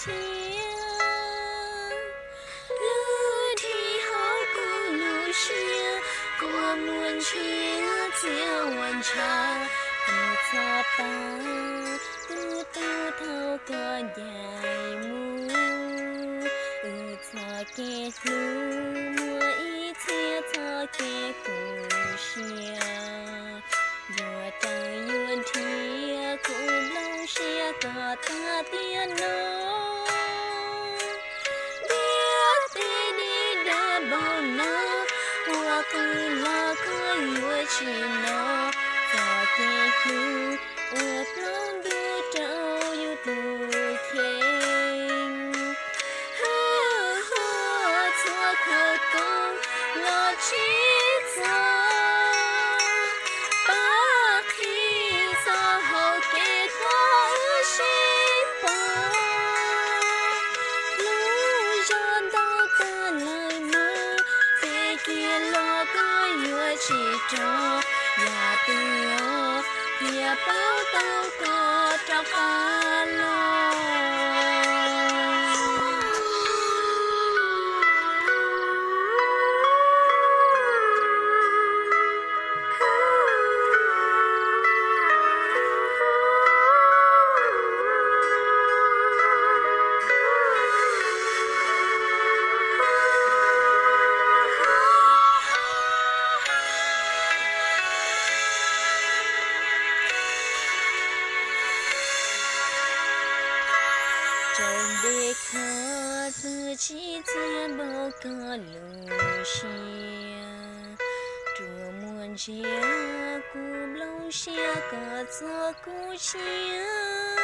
thiab. Lub nrig hauv kuv lub siab, kua muag ntshiab txiaj ua ntshav, kuv txoj paj twb tu thaum koj ncaim mus. Wb txoj kev hlub muaj ib txhia txoj kev tu siab, yuav raws yuav nrhiav kuv nplooj siab koj tag tiam no. Ntiaj teb deg dab npaum no, ua qw los koj yuav tsis hnov, txoj kev hlub ua plaub ntug rau yus tus kheej. Hwj huam txhua khawv koob los tsis txog, pab qhib txoj hau kev koj wb sib pom. Lub zog ntau tag lawm mog, peb kiag los koj yuav tsis rov, yam twg thiaj paub tau koj rov qab los. Raws npe kho twb tsis txiaj npaum koj lub siab, rua muag ntsia kuv nplooj siab koj txoj kub siab.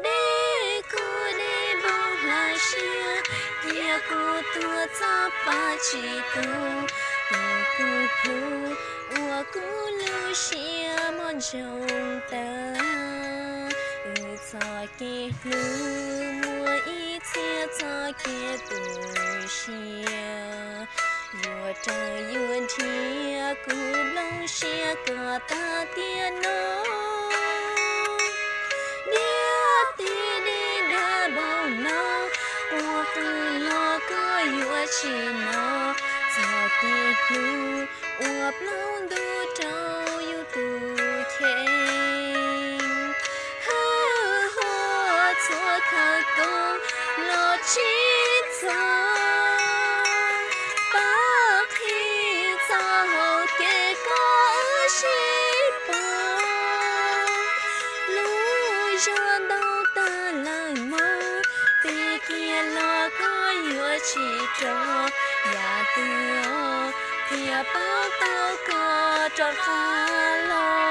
Dej kuj dej npaum hla siab, cia kuv tuag txoj paj tsis tu, tus kuv hlub ua kuv lub siab mos ntsoog tawg. Wb txoj kev hlub muaj ib txhia txoj kev tu siab, yuav raws yuav nrhiav kuv nplooj siab koj tag tiam no. Ntiaj teb deg dab npaum no, ua qw los koj yuav tsis hnov, txoj kev hlub ua plaub ntug rau yus tus kheej. Hwj huam txhua khawv koob los tsis txog, pab qhib txoj hau kev koj wb sib pom. Lub zog ntau tag lawm mog, peb kiag los koj yuav tsis rov, yam twg thiaj paub tau koj rov qab los.